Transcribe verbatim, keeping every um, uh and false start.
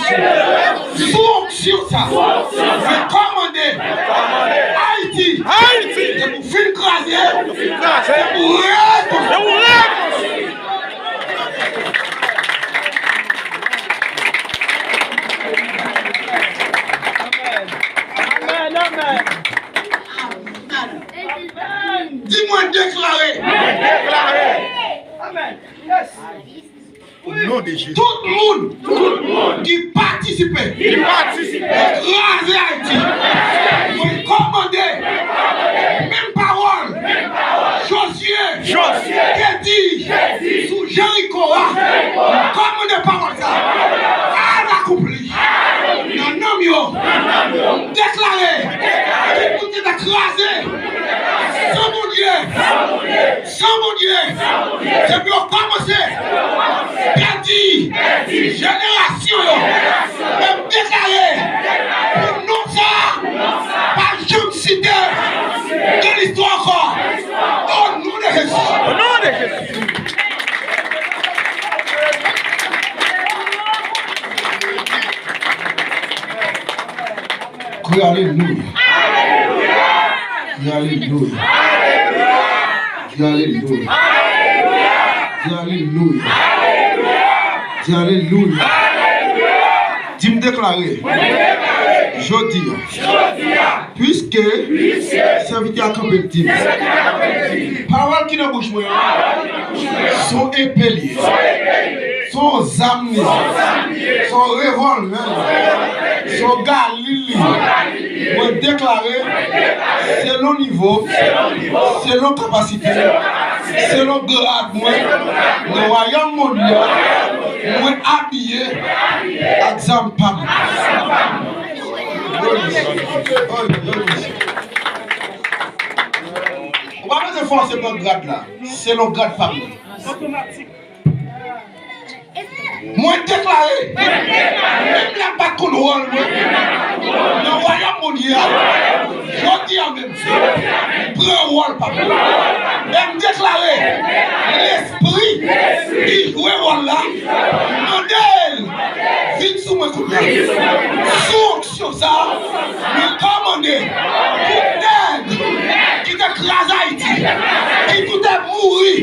Sou onksyon sa, mwen kòmande Ayiti, Ayiti, depi w fin kraze, depi w rekonstwi. Amen, amen. Di mwen deklare. Mwen deklare. Amen. Yes. O non de Jezi. Tout moun, tout moun ki patisipe, ki patisipe, nan kraze Ayiti, mwen kòmande menm pawòl Jozye, Jozye, te di, te di, sou Jeriko a, Jeriko a, kòmande pawòl sa, al akonpli nan nanm yo. Deklare, tout moun ki te kraze san Bondye, san Bondye, depi yo kòmanse pèdi jenerasyon yo, men m deklare pou non sa a pa janm site nan listwa ankò. O non de Jezi. O non de Jezi. Kri alelouya. Kri alelouya. Kri alelouya. Kri alelouya. Kri alelouya. Di m deklare. Jodi a. Piske sèvitè a kanpe l di m, pawòl ki nan bouch mwen an, se yon epe li ye, se yon zam li ye, se yon revòlvè li ye, se yon galil li ye. Mwen deklare, selon nivo, selon kapasite, selon grad mwen, nan wayòm Bondye a, mwen abiye ak zam pa m. Ou pa bezwen fòse pran grad la. Selon grad pa m nan. Mwen deklare, menm lè m pa t konn wòl mwen nan wayòm Bondye a, jodi a menm, pran wòl pa m. E m deklare, lespri ki jwe wòl la, mande l vin sou mwen kounye a. Sou onksyon sa a, mwen kòmande tout nèg ki te kraze Ayiti, ki tou te mouri,